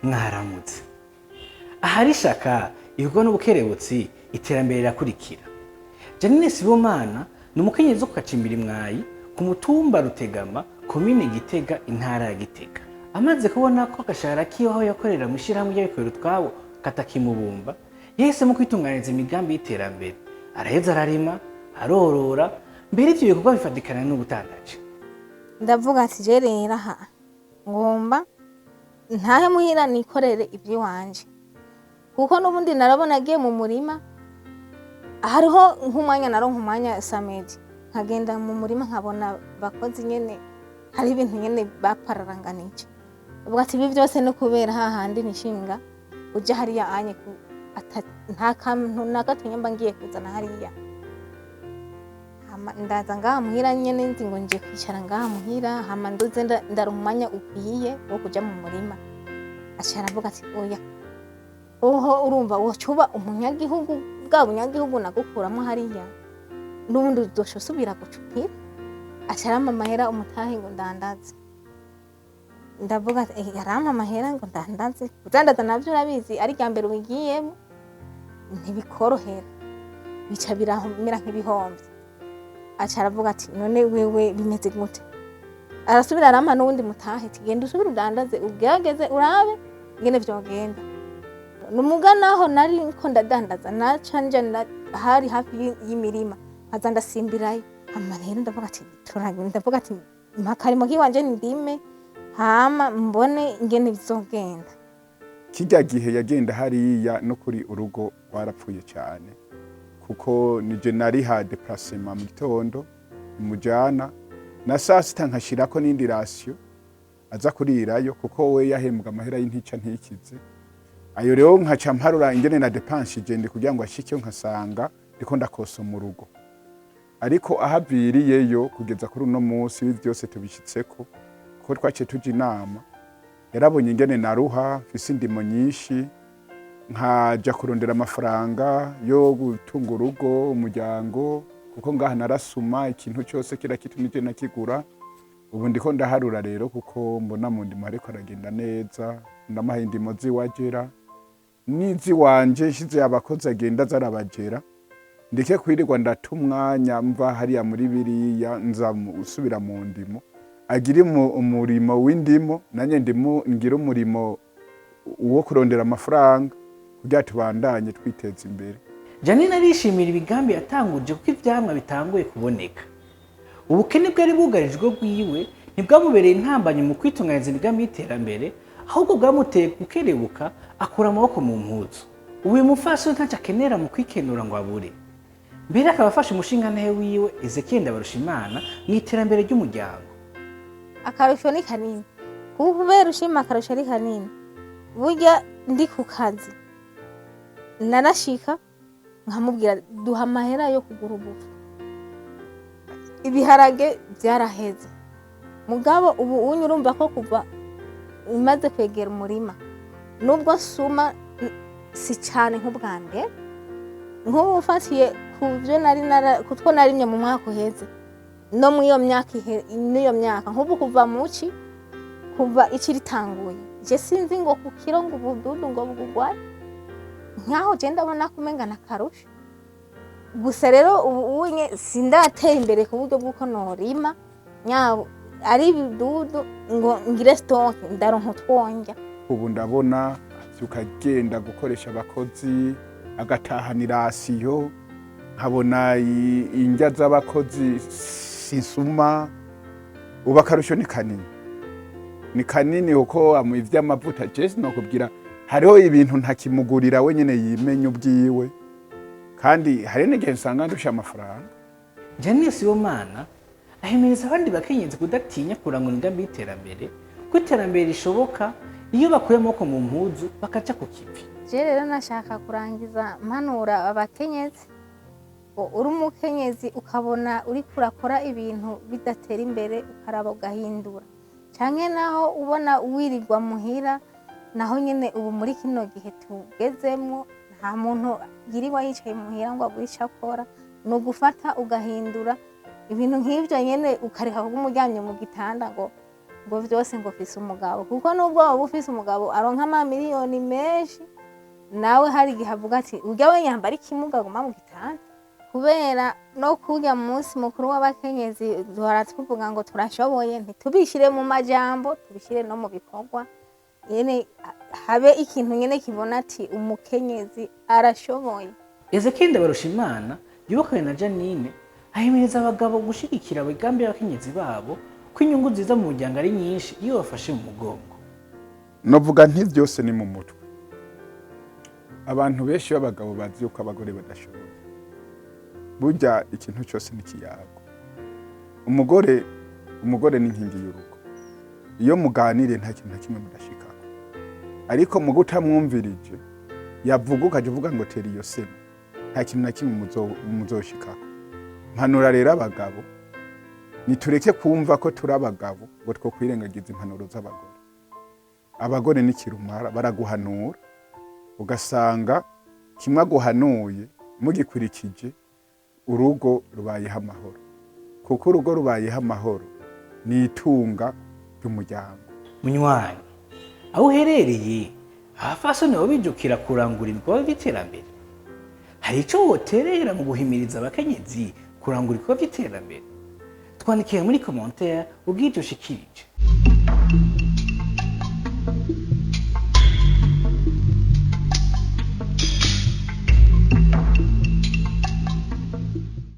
Mwaramutse. Ahari ishaka, ibikorwa n'ubukerebutsi, iterambere rirakurikira. Janine Sibomana ni umukenyezi wo ku Gacimbiri Mwayi, ku mutumba Rutegama, komine Gitega, intara ya Gitega. Amaze kubona ko agashahara kiwe aho yakorera mu ishirahamwe ry'abikorera utwabo katakimubumba, yahisemo kwitunganiriza imigambi y'iterambere. Araheza ararima, arorora, mbere ivyo bikorwa bifatikana n'ubudandaji. Ndavuga ati: "Je rero aha ngomba ntahe muhira nikorere iby'iwanje", kuko n'ubundi narabona agiye mu murima, hariho nk'umwanya naronka umwanya samedi, nkagenda mu murima nkabona abakozi nyene hari ibintu nyene bapararanganije. Uvuga ati: "Ibi byose no kubera hahandi nishinga uja hariya anye nta kantu na gatonya mba ngiye kuzana hariya." Hama ndaza ngaha muhira nyene, nzi ngo nje kwicara ngaha muhira, hama nduze ndaronka umwanya ukwiye wo kuja mu murima. Aca aravuga ati: "Oya, oho urumva wocuba umunyagihugu, bwa bunyagihugu nagukuramo hariya, n'ubundi uzoca usubira gucupira." Aca arampa amahera, umutahe, ngo ndandaze. Ndavuga ati: "Eh, arampa amahera ngo ndandaze." Kudandaza navyo urabizi, ari irya mbere ubigiyemo ntibikorohera, bica biramera nk'ibihomvye. Aca aravuga ati: "None wewe bimeze gute?" Arasubira arampa n'uwundi mutahe ati: "Genda usubire udandaze, ugerageze urabe ingene vyogenda." Numuga naho nari ko ndadandaza, naca nja hari hafi y'imirima, nkaza ndasimbirayo. Hama rero ndavuga ati ndavuga ati: "Mpa akarimo kiwanje ndime, hama mbone ingene bizogenda." Kijya gihe yagenda hariya no kuri urugo rwarapfuye cyane, kuko nije nariha déplacement mu gitondo imujana, na saa sita nkashirako n'indi ration aza kurirayo, kuko we yahembwa amahera y'intica ntikize. Ayo rero nkaca mparura ingene na dépense ndi kugira ngo ashikeyo, nkasanga ndiko ndakosa mu rugo. Ariko aho aviriyeyo kugeza kuri uno munsi, ibi byose tubishitseko kuko twaciye tuja inama. Yarabonye ingene naruha, mfise indimo nyinshi, nkaja kurondera amafaranga yo gutunga urugo, umuryango, kuko ngaha narasuma ikintu cyose kira kitu nije nakigura. Ubu ndiko ndaharura rero, kuko mbona mu ndimo ariko aragenda neza. Ndamuha indimo ziwagera n'iziwanje, nshize abakozi agenda zarabagera, ndeke kwirirwa ndata umwanya mva hariya muri biriya nza usubira mu ndimo. Agira umurimo w'indimo, nanjye ndimo ngira umurimo wo kurondera amafaranga kugira tubandanye twiteza imbere. Janine arishimira imigambi yatanguje, kuko ivyamwa bitanguye kuboneka. Ubukene bwari bwugarijwe bwiwe ntibwamubereye intambanyi mu kwitunganiza imigambi y'iterambere, ahubwo bwamuteye gukerebuka, akura amaboko mu mpuzu. Ubu uyu mupfasoni ntacyo akenera mu kwikenura ngo abure, mbere akaba afasha umushingantahe wiwe Ezekiel Ndabarushimana mu iterambere ry'umuryango. Akarusho ni kanini, kubera ushima akarusho ari kanini. Burya ndi ku kazi narashika nkamubwira: "Duha amahera yo kugura ubufu, ibiharage byaraheze." Mugabo ubu unye urumva ko kuva umaze kwegera umurima, nubwo nsuma si cyane nk'ubwa mbere, nk'ubu ufatiye ku byo nari kutwo narimye mu mwaka uheze no mu iyo myaka n'iyo myaka, nk'ubu kuva muci, kuva ici ritanguye, je sinzi ngo ku kiro ngo ubududu ngo bugugwaye nkaho, je ndabona ko umenga nakarusho. Gusa rero ubu unye sindatera imbere ku buryo bw'uko norima nyabo ari ibidudu ngo ngire stock, ndaronka utwonjya. Ubu ndabona avyuka agenda gukoresha abakozi, agatahana i ration, nkabona indya z'abakozi sinsuma. Ubu akarusho ni kanini, ni kanini, kuko ivy'amavuta je sinokubwira, hariho ibintu ntakimugurira, we nyene yimenya ubwiwe, kandi hari n'igihe nsanga ndusha amafaranga. Janine Sibomana ahimiriza abandi bakenyezi kudatinya kurangura imigambi y'iterambere, ko iterambere rishoboka iyo bakuye amaboko mu mpuzu bakaja ku kivi. Je rero nashaka kurangiza mpanura abakenyezi ngo uri umukenyezi ukabona uriko urakora ibintu bidatera imbere, ukaraba ugahindura, canke naho ubona wirirwa muhira, naho nyene ubu muri kino gihe tugezemwo nta muntu yirirwa yicaye muhira ngo abure ico akora. Ni ugufata ugahindura ibintu nk'ivyo nyene, ukareka kuguma uryamye mu gitanda ngo Ngo vyose ngo fise umugabo, kuko nubwo waba ufise umugabo aronka amamiliyoni menshi, nawe hari igihe avuga ati: "Urya we yambara ikimuga, aguma mu gitanda." Kubera no kurya munsi mukuru w'abakenyezi duhora tuvuga ngo turashoboye, ntitubishyire mu majambo, tubishyire no mu bikorwa nyene, habe ikintu nyene kibona ati umukenyezi arashoboye. Ezekiel Ndabarushimana yubakanye na Janine ahimiriza abagabo gushigikira imigambi y'abakenyezi babo, ko inyungu nziza mu muryango ari nyinshi iyo bafashe mu mugongo. Novuga nti byose ni mu mutwe. Abantu benshi b'abagabo bazi yuko abagore badashoboye. Burya ikintu cyose ni ikiyago. Umugore ni inkingi y'urugo. Iyo muganiriye, nta kintu na kimwe mudashikako. Ariko mu gutamwumvirije, yavuga ukajya uvuga ngo tera iyo sema, nta kintu na kimwe muzoshikako. Mpanura rero abagabo, nitureke kumva ko turi abagabo ngo two kwirengagiza impanuro z'abagore. Abagore ni kirumara, baraguhanura, ugasanga kimwe aguhanuye mugikurikije, urugo rubayeho amahoro, kuko urugo rubayeho amahoro ni itunga ry'umuryango. Munywanyi, aho uherereye, abafasoni baba bijukira kurangura ibikorwa by'iterambere. Hari ico woterera mu guhimiriza abakenyezi kurangura ibikorwa by'iterambere? Twandikiye muri commentaire ubw'ivyo ushikirije.